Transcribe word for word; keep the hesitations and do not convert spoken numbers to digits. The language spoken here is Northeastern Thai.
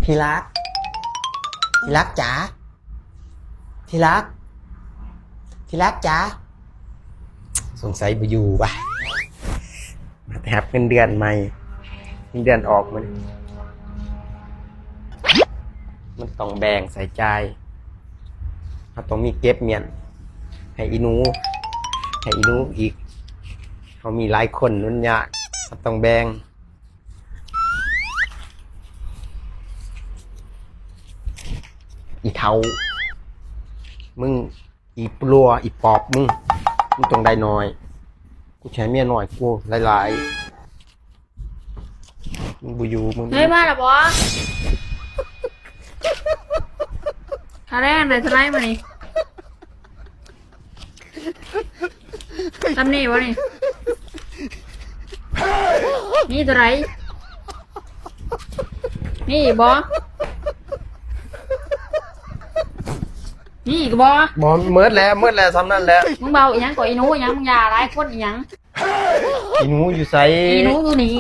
ที่รัก ที่รักจ๋า ที่รัก ที่รักจ๋า สงสัยบ่อยู่วะ มาแต่รับเงินเดือนใหม่ เงินเดือนออกมัน มันต้องแบ่งใส่จ่าย เราต้องมีเก็บเมียน ให้อีหนู ให้อีหนูอีก เขามีหลายคนนุ่นยาก เราต้องแบ่ง อีเฒ่า มึง อีปลัว อีปอบมึง มึงต้องได้น้อย กูใช้เมียน้อยกูหลายๆ มึงบ่อยู่ มึง เฮ้ย มาแล้วบอส ค่าแรงได้เท่าไหร่มื้อนี้ ตำหนิบ่นี่ มีเท่าไหร่ มีอีกบ่ มีอีกบ่ บ่ เมิดแล้ว เมิดแล้ว ซ้ำนั่นแหละ มึงเบาอีหยังก็อีหนูอีหยัง มึงอย่าหลายคนอีหยัง อีหนูอยู่ไส อีหนูอยู่นี่